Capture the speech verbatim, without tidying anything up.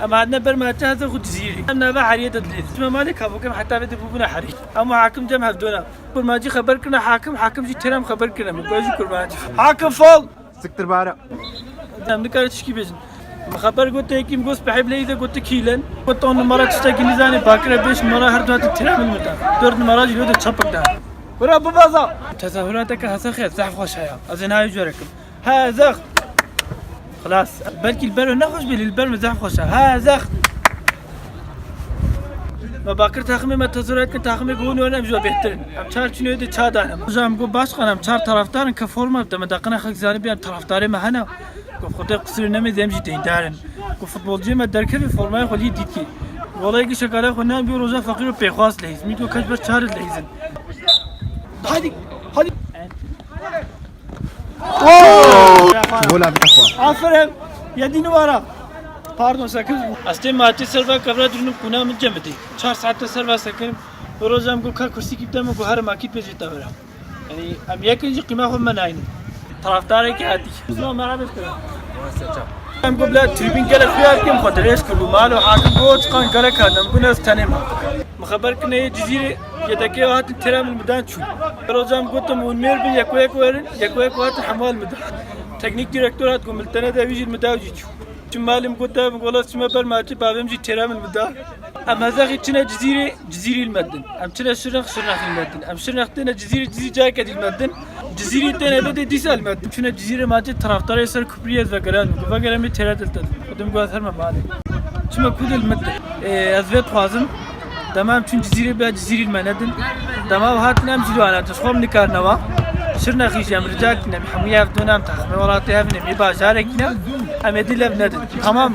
Em hatine ber me te heze xwe Cizîrê. Em nava heriyê de dilê. Çima malê kavokem heta vê de bûbûna herî. Em û hakim cem hevdona. Kurmancî xeber kirine hakim, hakim jî têra em xeber kirine. Min goya jî kurmancî. Hakim fol! Siktir bara. Em nikare tişkî bêjin. Min xeber gote yekî, min got spehî bileyî de gote kîlen. Got on numara tiştekî nizane, bakire beş numara her du hatin têra min mita. Dört numara jî lo de çapik da. Bira bibaza. Tezahürateke hese xêr, zehf xweş heye. Ez ê nayê corekim. He, zex. Xilas. Belkî li ber we nexweş bê, lê li ber min zehf xweş e. He, zex. Me bakir taximê me tezahürat kin, taximê ku hûn werin em ji we bêhtir in. Em çar çûne de ça dane. Hocam, em got baş qan, em çar taraftar in, ke forma bide, me deqina xelk zanibe em taraftarê me hene. Got Xwedê qisirê nemêze, em jî deyndar in. Got futbolciyê me derkevê formayê xwe lî dîtî. Wela yekî şekala xwe nan bî roja feqîr û pêxwas lehîz. Mît got keç ber çar lehîzin. Hadi, hadi. Gola bide xwe. Aferin. Yedî numara. Pardon, sekiz. Ez tê matê ser va kevra dirûnim qûna min cem bidî. Çar saete ser va sekinim. Roja em got ka kursîkî bide min got herim akî pê jê te vera. Yanî em yekin jî qîma xwe me nayînin. Taraftarekî hatî. Zor merhaba kira. Em got bila tribîn gelek xuya bikim xwe dirêj kir bû. Malo hakim got çiqan gelek hatin. Em got ez tenê me. Min xeber kirine yê Cizîrê, yedekê hatin têra min midan çûn. Roja em gotim hûn mêr bin, yeko yeko werin, yeko yeko hatin hemwal midan. Teknîk direktor hat got min li tenê de wî jî li min da wî jî çû. Çim malê min got, min got, "Wela çime ber maçê bavê min jî têra min mida." Em hezexî çine Cizîrê, Cizîrî li me din. Em çine Şirnex, Şirnexî li me din. Em Şirnex têne Cizîrê, Cizîr careke dî li me din. Cizîrî têne bê de dîsa li me din. Çûne Cizîrê maçê taraftarê ser kupriyê ez vegeran. Vegeran bê têra dil te. Xwedim got ez herme malê. Çime ku dil min din. Ê, ez vê dixwazim. Dema em çûn Cizîrê bê, Cizîrî li me nedin. Dema ew hatin em jî li wan hatin. Ji xwe em nikarin ewa. Şirnexî jî em rica dikin em hemû ev dona em taximê welatê hev in, em ê bajarekî ne. Em ê dil ev nedin. Tamam.